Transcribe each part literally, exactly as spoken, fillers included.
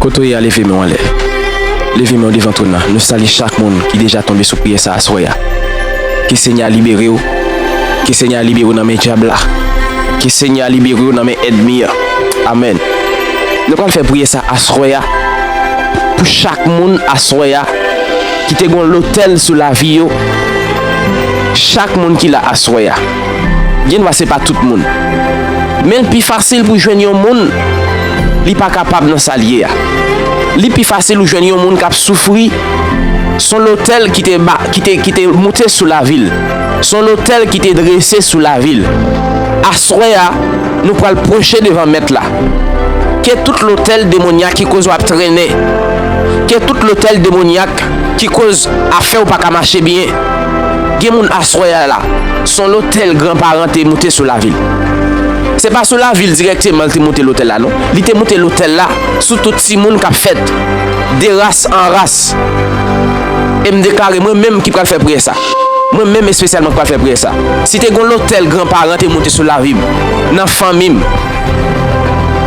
Kote w ye a, leve men w anlè. Leve men w devan twòn nan. Nou salye chak moun ki deja tonbe sou priyè sa a aswè a. Ke Senyè a libere w. Ke Senyè a libere w nan men dyab la. Ke Senyè a libere w nan men ènmi an. Amèn. Nou pral fè priyè sa aswè a. Pou chak moun aswè a ki te gon lotèl sou lavi yo. Chak moun ki la aswè a. Gen dwa se pa tout moun. Men l pi fasil pou jwenn yon moun li pa kapab nan sa l ye a. Li pi fasil ou jwenn yon moun k ap soufri. S on lotèl ki te ba, ki te, ki te moute sou lavi l. S on lotèl ki te drese sou lavi l. Aswè a, nou pral pwoche devan Mèt la. Ke tout lotèl demonyak ki koz w ap trennen. Ke tout lotèl demonyak ki koz afè w pa ka mache byen. Gen moun aswè a la, s on lotèl granparan te moute sou lavi l. Se pa sou lavi l dirèkteman l te moute lotèl la, non. Li te moute lotèl la sou tout timoun k ap fèt de ras an ras. E m deklare, mwen menm ki pral fè priyè sa. Mwen menm espesyalman ki pral fè priyè sa. Si te gon lotèl granparan te moute sou lavi m, nan fanmi m,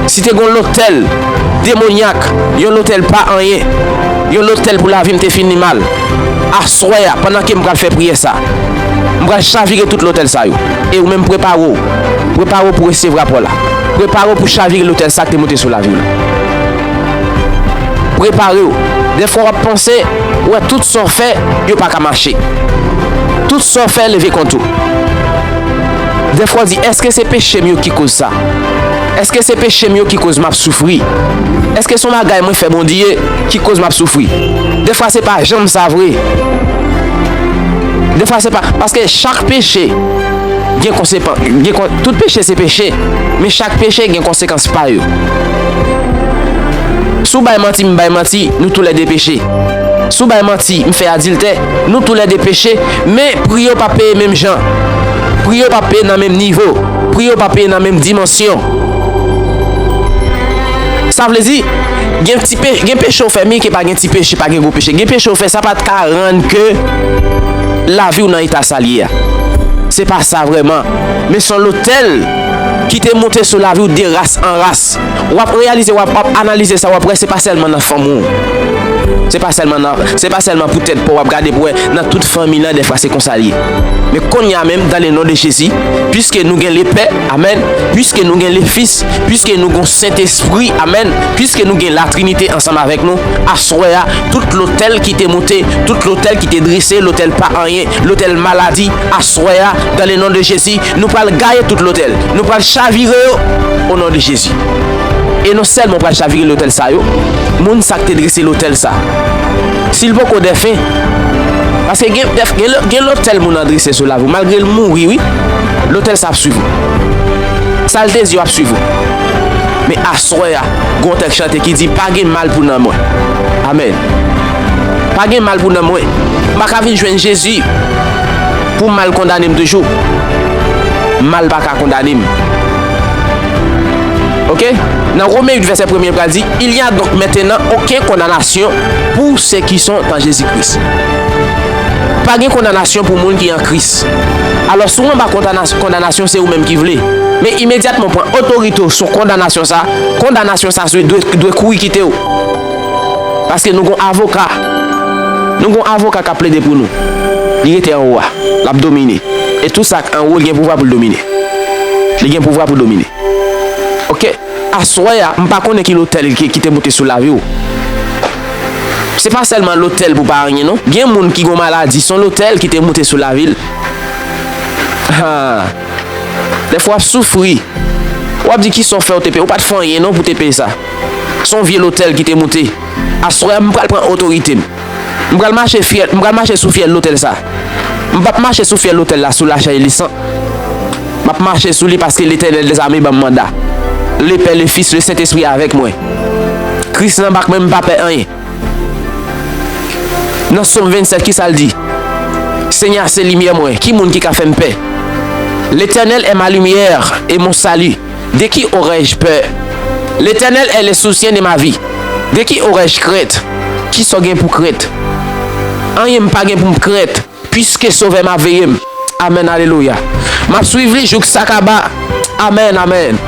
si te gon lotèl demonyak, yon lotèl pa anyen, yon lotèl pou lavi m te fini mal, aswè a, pandan ke m pral fè priyè sa, m pral chavire tout lotèl sa yo. E ou menm, prepare w. Prepare w pou resevwa pò la. Prepare w pou chavire lotèl sa k te moute sou lavi w la. Prepare w. Dèfwa w ap panse, ou wè tout sa w fè, yo pa ka mache. Tout sa w fè, leve kont ou. Dèfwa w di, èske se peche m yo ki koz sa? Èske se peche m yo ki koz m ap soufri? Èske se yon bagay mwen fè Bondye ki koz m ap soufri? Dèfwa se pa janm sa vre. Dèfwa se pa, paske chak peche gen konsekan, gen kon, tout peche se peche, men chak peche gen konsekans pa yo. Si w bay manti, m bay manti, nou toulède peche. Si w bay manti, m fè adiltè, nou toulède peche, men pri yo p ap peye menm jan. Pri yo p ap peye nan menm nivo. Pri yo p ap peye nan menm dimansyon. Sa vle di, gen ti pe, gen peche w fè, men ke pa gen ti peche, pa gen gwo peche. Gen peche w fè, sa pa t ka rann ke lavi w nan eta sa l ye a. Se pa sa vrèman. Men s on lotèl ki te moute sou lavi w de ras an ras. W ap reyalize, w ap, w ap analize sa, w ap wè se pa sèlman nan fanmi w. Se pa sèlman nan, se pa sèlman pou tèt pa w w ap gade pou wè nan tout fanmi lan, dèfwa se konsa l ye. Men kounye a menm, dans le nom de Jésus, piske nou gen Lepè, amèn, piske nou gen Lefis, piske nou gen Sentespri, amèn, piske nou gen Latrinite ansanm avèk nou, aswè a, tout lotèl ki te moute, tout lotèl ki te drese, lotèl pa anyen, lotèl maladi, aswè a, dans le nom de Jésus, nou pral gaye tout lotèl. Nou pral chavire yo, o non de Jezi. E non sèlman w pral chavire lotèl sa yo, moun sa k te drese lotèl sa, si l poko defen, paske gen, gen, gen lotèl moun nan drese sou lavi w, malgre l mouri, wi, lotèl sa ap swiv ou. Sa l te di yo ap swiv ou. Men aswè a, gen yon tèks chante ki di, pa gen mal pou nanm mwen. Amèn. Pa gen mal pou nanm mwen. M pa ka vin jwenn Jezi pou mal kondane m toujou. Mal pa ka kondane m. Oke? Nan Wome uit vèsè premye pral di, il y a donc maintenant aucune condamnation pour ceux qui sont en Jésus-Christ. Pa gen kondanasyon pou moun ki an Kris. Alò, si w anba kondana-, kondanasyon, se ou menm ki vle. Men imedyatman w pran otorite w sou kondanasyon sa, kondanasyon sa dwe, dwe, dwe kouri kite w. Paske nou gon avoka. Nou gon avoka k ap plede pou nou. Li rete anwo a. L ap domine. E tout sa k anwo, li gen pouvwa pou l domine. Li gen pouvwa pou domine. Oke? Aswè a, m pa konnen ki lotèl ki, ki te moute sou lavi w. Se pa sèlman lotèl pou pa anyen, non. Gen moun ki gon maladi, se yon lotèl ki te moute sou lavi l. Ha. Dèfwa w ap soufri. W ap di, kisa w fè w te peye? Ou pa t fè anyen, non, pou te peye sa. Se yon vye lotèl ki te moute. Aswè a, m pral pran otorite m. M pral mache fyèl, m pral mache sou fyèl lotèl sa. M p ap mache sou fyèl lotèl la sou lachè e lesan. M ap mache sou li paske Letènèl dèzame ban m manda. Lepè, Lefis, Lesentespri avèk mwen. Kris nan bak mwen, m pa pè anyen. Nan Sòm vennsèt, kisa l di? Senyè a se limyè mwen, ki moun ki ka fè m pè? L'Éternel est ma lumière et mon salut. De qui aurais-je peur? L'Éternel est le soutien de ma vie. De qui aurais-je crainte? Kisa w gen pou krent? Anyen m pa gen pou m krent, piske Sovè m ap veye m. Amèn, alelouya. M ap swiv li jouk sa kaba. Amèn, amèn.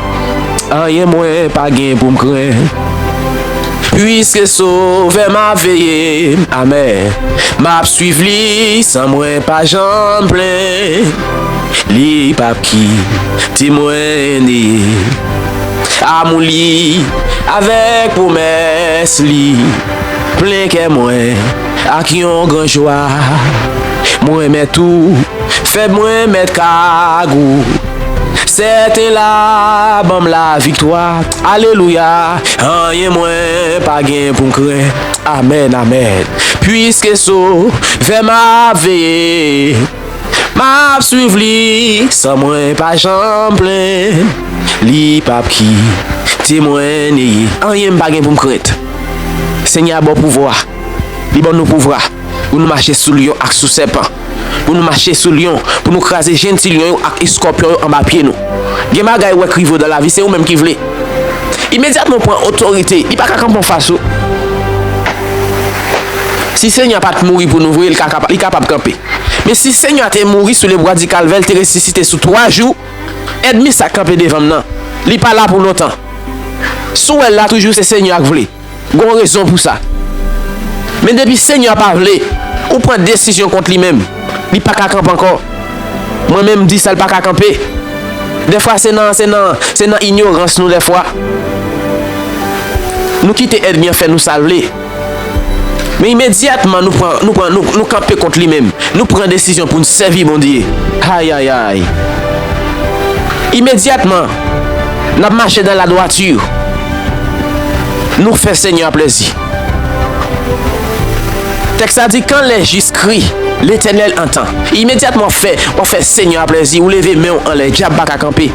Anyen mwen pa gen pou m krent, Piske Sovè m ap veye m, amèn. M ap swiv li san mwen pa janm plenn. Li p ap kite mwen neye. Amou li avèk pwomès li plen kè mwen ak yon gran jwa. Mwen mèt ou, fè mwen mèt kag ou. Sèten la ban m laviktwa. Alelouya, anyen mwen pa gen pou m krent. Amèn, amèn. Piske Sovè m ap veye, m ap swiv li san mwen pa janm plenn. Li p ap kite mwen neye. Anyen m pa gen pou m krent. Senyè a ba w pouvwa. Li ban nou pouvwa pou nou mache sou lyon ak sou sèpan. Pou nou mache sou lyon, pou nou kraze jenti lyon yo ak eskòpyon yo anba pye nou. Gen bagay ou wè k rive w nan lavi, se ou menm ki vle. Imedyatman w pran otorite, li pa ka kanpe anfas ou. Si Senyè a pa t mouri pou nou vre, li ka kapa-, li kapab kanpe. Men si Senyè a te mouri sou lebwa di Kalvè, li te resisite sou twa jou, ènmi sa k kanpe devan m nan, li pa la pou lontan. Si w wè l la toujou, se Senyè a k vle. Gon rezon pou sa. Men depi Senyè a pa vle, ou pran desizyon kont li menm, li pa ka kanpe ankò. Mwen menm m di sa, l pa ka kanpe. Dèfwa se nan, se nan, se nan inyorans nou dèfwa. Nou kite ènmi an fè nou sa l vle. Men imedyatman nou pran, nou pran, nou, nou kanpe kont li menm. Nou pran desizyon pou n sèvi Bondye. Ayayay. Imedyatman, n ap mache nan ladwati. Nou fè Senyè a plèzi. Tèks la di, quand les justes crient, l'Éternel entend. Imedyatman w fè, w fè Senyè a plèzi, ou leve men w anlè, dyab pa ka kanpe.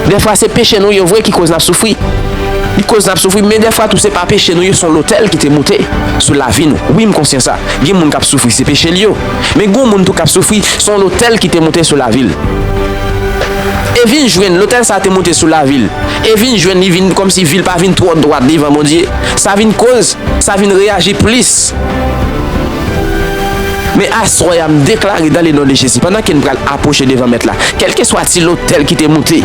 Dèfwa se peche nou yo vre ki koz n ap soufri. Li koz n ap soufri, men dèfwa tou se pa peche nou yo, se yon lotèl ki te moute sou lavi nou. Wi, m konsyan sa. Gen moun k ap soufri, se peche l yo. Men gen moun tou k ap soufri, se yon lotèl ki te moute sou lavi l. E vin jwenn lotèl sa te moute sou lavi l. E vin jwenn li vin kòmsi vi l pa vin twò dwat devan Bondye. Sa vin koz, sa vin reyaji plis. Men aswè a, m deklare dans le nom de Jésus, pandan ke n pral apwoche devan Mèt la, kèlkeswa ti lotèl ki te moute,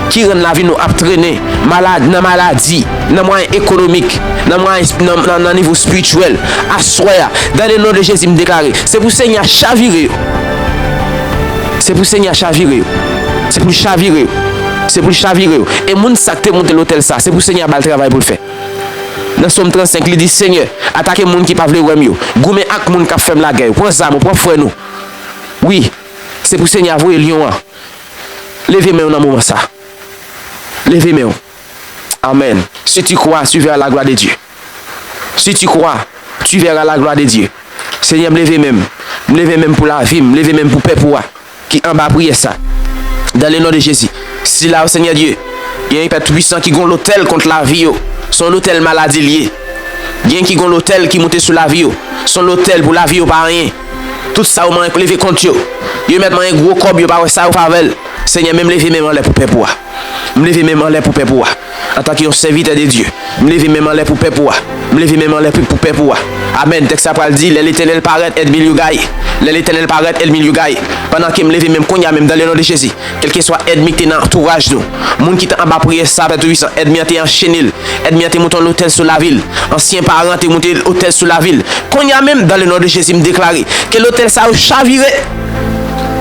ki rann lavi nou ap trennen, malad, nan maladi, nan mwayen ekonomik, nan mwayen, nan, nan, nan nivo espirityèl, aswè a, dans le nom de Jésus, m deklare, se pou Senyè a chavire yo. Se pou Senyè a chavire yo. Se pou l chavire yo. Se pou l chavire yo. E moun sa k te moute lotèl sa, se pou Senyè a ba l travay pou l fè. Nan Sòm trannsenk, li di, Senyè, atake moun ki pa vle wè m yo. Goumen ak moun k ap fè m lagè yo. Pran zam ou, pran frè nou. Wi, se pou Senyè a voye lyon an. Leve men w nan moman sa. Leve men w. Amèn. Si tu crois, tu verras la gloire de Dieu. Si tu crois, tu verras la gloire de Dieu. Senyè, m leve men m. M leve men m pou lavi m. M leve men m pou pèp ou a ki anba priyè sa. Dans le nom de Jésus. Sila yo, Senyè Dye, gen yon pèp toupisan ki gon lotèl kont lavi yo. Se yon lotèl maladi l ye. Gen ki gon lotèl ki moute sou lavi yo. Se yon lotèl pou lavi yo pa anyen. Tout sa yo manyen leve kont yo. Yo mèt manyen gwo kòb, yo pa wè sa yo fè avè l. Senyè, men m leve men m anlè pou pèp ou a. M leve men m anlè pou pèp ou a. Antanke yon sèvitè de Dye, m leve men m anlè pou pèp ou a. M leve men m anlè pou, pou pèp ou a. Amèn. Tèks la pral di, lè Letènèl parèt, ènmi l yo gaye. Lè Letènèl parèt, ènmi l yo gaye. Pandan ke m leve men m kounye a menm, dans le nom de Jésus, kèlkeswa ènmi ki te nan antouraj nou, moun ki te anba priyè sa, Pè Toupisan, ènmi an te anchene l. Ènmi an te moute yon lotèl sou lavi l. Ansyen paran te moute lotèl sou lavi l. Kounye a menm, dans le nom de Jésus, m deklare ke lotèl sa yo chavire.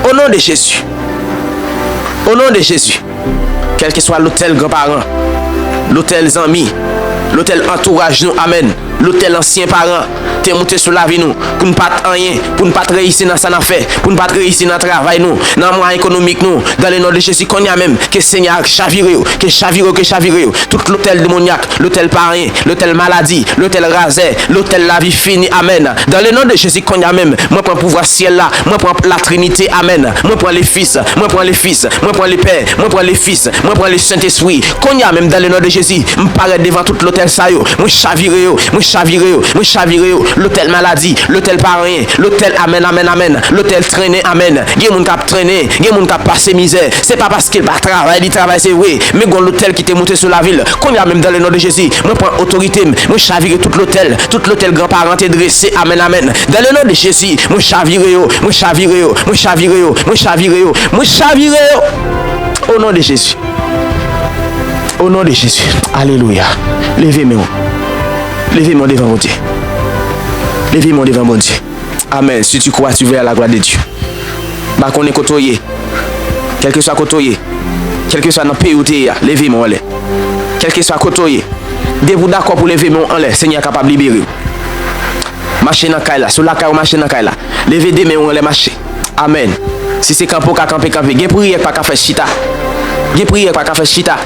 O non de Jezi. O non de Jezi. Kèlkeswa lotèl granparan, lotèl zanmi, lotèl antouraj nou, amèn, lotèl ansyen paran te moute sou lavi nou, pou n pa t anyen, pou n pa t reyisi nan sa n ap fè, pou n pa t reyisi nan travay nou, nan mwayen ekonomik nou, dans le nom de Jésus, kounye a menm, ke Senyè a chavire yo, ke chavire yo, ke chavire yo, tout lotèl demonyak, lotèl pa anyen, lotèl maladi, lotèl razè, lotèl lavi fini, amèn, dans le nom de Jésus, kounye a menm, mwen pran pouvwa syèl la, mwen pran la Trinité, amèn, mwen pran le Fils, mwen pran le Fils, mwen pran le Pè, mwen pran le Fis, mwen pran le Sentespri. Kounye a menm, dans le nom de Jésus, m parèt devan tout lotèl sa yo. Mwen chavire yo, mwen chavire yo, mwen chavire yo. Lotèl maladi, lotèl pa anyen, lotèl amèn, amèn, amèn, lotèl trennen, amèn. Gen moun k ap trennen, gen moun k ap pase mizè. Se pa paske l pa travay, li travay se vre. Men gon lotèl ki te moute sou lavi l. Kounye a menm, dans le nom de Jésus, mwen pran otorite m, mwen chavire tout lotèl, tout lotèl granparan te drese, amèn, amèn. Dans le nom de Jésus, mwen chavire yo, mwen chavire yo, mwen chavire yo, mwen chavire yo, mwen chavire yo. O non de Jezi. O non de Jezi. Alelouya. Leve men w. Leve men w devan Bondye. Leve men w devan Bondye. Amen. Si tu crois, tu verras la gloire de Dieu. M pa konnen kote w ye. Kèlkeswa kote w ye. Kèlkeswa nan peyi w te ye a, leve men w anlè. Kèlkeswa kote w ye. Depi w dakò pou leve men w anlè, Senyè a kapab libere w. Mache nan kay la. Si w lakay ou, mache nan kay la. Leve de men w anlè, mache. Amen. Si se kanpe w ka kanpe, kanpe. Gen priyè k pa ka fè chita. Gen priyè k pa ka fè chita.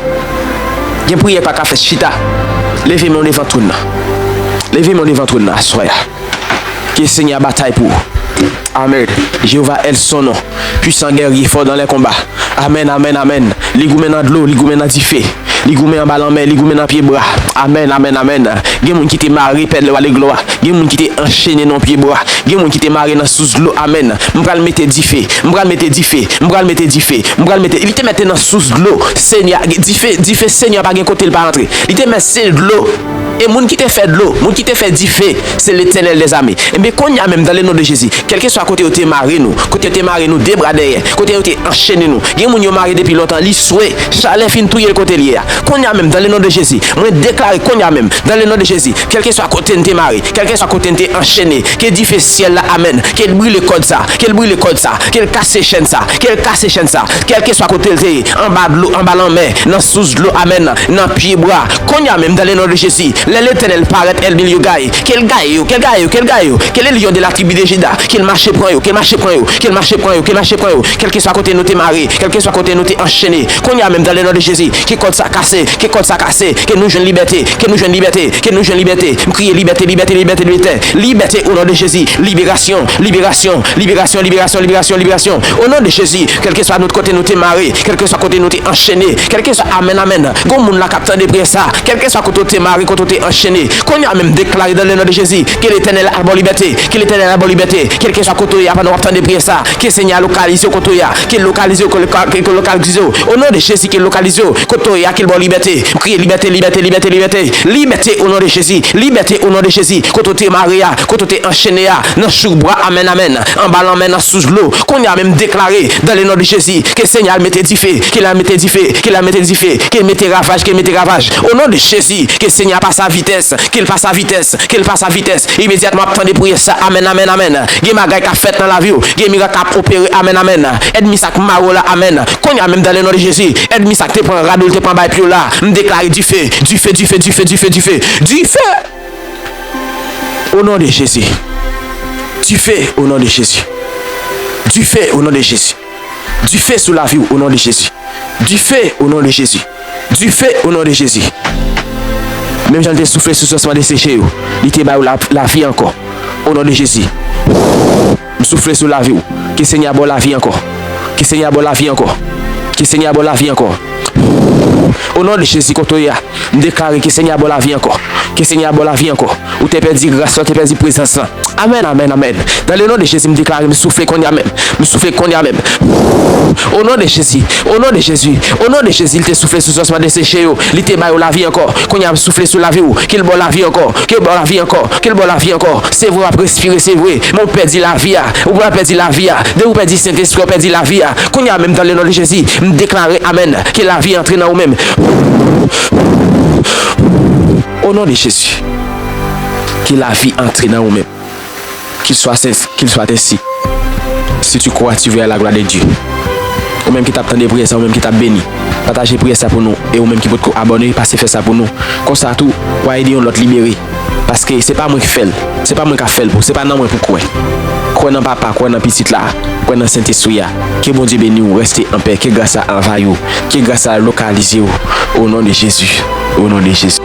Gen priyè k pa ka fè chita. Leve men w devan twòn nan. Leve men w devan twòn nan aswè a. Ke Senyè a batay pou ou. Amen. Jewova El son non. Puissant guerrier, fort dans les combats. Amen, amen, amen. Li goumen nan dlo, li goumen nan dife. Li goumen anba lanmè, li goumen nan pye bwa. Amen, amen, amen. Gen moun ki te mare pèl wa de glwa. Gen moun ki te anchene nan pye bwa. Gen moun ki te mare nan sous dlo. Amen. M pral mete dife. M pral mete dife. M pral mete dife. M pral mete. Li te mete nan sous dlo. Senyè, dife, dife Senyè pa gen kote l pa antre. Li te mete se dlo. E moun ki te fè dlo, moun ki te fè dife, se Letènèl dèzame. Enben, kounye a menm, dans le nom de Jésus, kèlkeswa kote yo te mare nou, kote yo te mare nou de bra dèyè, kote yo te anchene nou, gen moun yo mare depi lontan, li swe, chalè fin touye l kote l ye a. Kounye a menm, dans le nom de Jésus, mwen deklare kounye a menm, dans le nom de Jésus, kèlkeswa kote n te mare, kèlkeswa kote n te anchene, ke dife syèl la, amèn, ke l brile kòd sa, ke l brile kòd sa, ke l kase chèn sa, ke l kase chèn sa, kèlkeswa kote l te ye, anba dlo, anba lanmè, nan sous dlo, amèn, nan pye bwa. Kounye a menm, dans le nom de Jésus, lè Letènèl parèt, èl milieu gaye, ke l gaye yo, ke l gaye yo, ke l gaye yo, ke le lion de la tribu de Juda, ke l mache pran yo, ke l mache pran yo, ke l mache pran yo, ke l mache pran yo, kèlkeswa kote nou te mare, kèlkeswa kote nou te anchene, kounye a menm, dans le nom de Jésus, ke kòd sa kase, ke kòd sa kase, ke nou jwenn libète, ke nou jwenn libète, ke nou jwenn libète. M kriye libète, libète, libète, libète, libète, au nom de Jésus, libération, libération, libération, libération, libération, libération, au nom de Jésus, kèlkeswa nou kote nou te mare, kèlkeswa kote nou te anchene, kèlkeswa, amèn, amèn. Gon moun la k ap tande priyè sa, kèlkeswa kote w te mare, kote w te anchene, kounye a menm deklare dans le nom de Jésus, ke Letènèl al ba w libète, ke Letènèl al ba w libète, kèlkeswa kote w ye a pandan w ap tande priyè sa, ke Senyè a lokalize w kote w ye a, ke l lokalize w, ke loka-, ke, ke lokalize w, au nom de Jésus, ke l lokalize w kote w ye a, ke l ba w libète. M kriye libète, libète, libète, libète, libète, au nom de Jésus, libète, au nom de Jésus, kote w te mare a, kote w te anchene a, nan chouk bwa, amèn, amèn, anba lanmè, nan sous dlo, kounye a menm deklare, dans le nom de Jésus, ke Senyè a mete dife, ke l al mete dife, ke l al mete dife, ke l mete ravaj, ke l mete ravaj. Au nom de Jésus, ke Senyè a pase a vitès, ke l pase a vitès, ke l pase a vitès. Imedyatman w ap tande priyè sa, amèn, amèn, amèn. Gen bagay k ap fèt nan lavi w, gen mirak k ap opere, amèn, amèn. Ènmi sa k mare w la, amèn. Kounye a menm, dans le nom de Jésus, ènmi sa k te pran rad ou, l te pran bay pye w la, m deklare dife, dife, dife, dife, dife, dife, dife. Au nom de Jésus. Dife, au nom de Jésus. Dife, au nom de Jésus. Dife sou lavi w, au nom de Jésus. Dife, au nom de Jésus. Dife, au nom de Jésus. Menm jan l te soufle sou sòs, mande seche yo, li te ba yo la, lavi ankò. Au nom de Jésus. M soufle sou lavi w. Ke Senyè a ba w lavi ankò. Ke Senyè a ba w lavi ankò. Ke Senyè a ba w lavi ankò. Au nom de Jésus, kote w ye a, m deklare ke Senyè a ba w lavi ankò. Ke Senyè a ba w lavi ankò. Ou te pèdi gras la, ou te pèdi prezans lan. Amèn, amèn, amèn. Dans le nom de Jésus, m deklare, m soufle kounye a menm. M soufle kounye a menm. Au nom de Jésus, au nom de Jésus, au nom de Jésus, li te soufle sou sòs, mande seche yo. Li te ba yo lavi ankò. Kounye a, m soufle sou lavi w. Ke l ba w lavi ankò. Ke l ba w lavi ankò. Ke l ba w lavi ankò. Se vre, w ap respire, se vre. Men w pèdi lavi a. Ou pa pèdi lavi a. Depi w pèdi Sentespri, w pèdi lavi a. Kounye a menm, dans le nom de Jésus, m deklare, amèn, ke lavi antre nan ou menm. Au nom de Jésus, ke lavi antre nan ou menm. Qu'il soit, qu'il soit ainsi. Si tu crois, tu verras la gloire de Dieu. Ou menm ki t ap tande priyè sa, ou menm ki t ap beni, pataje priyè sa pou nou. E ou menm ki potko abòne, pase fè sa pou nou. Konsa tou, w a ede yon lòt libere. Paske se pa mwen ki fè l. Se pa mwen k ap fè l pou, se pa nan mwen pou kwè. Kwè nan Papa, kwè nan Pitit la, kwè nan Sentespri a. Ke Bondye beni w, reste anpè, ke gras la anvayi w, ke gras la lokalize w. Au nom de Jésus. Au nom de Jésus.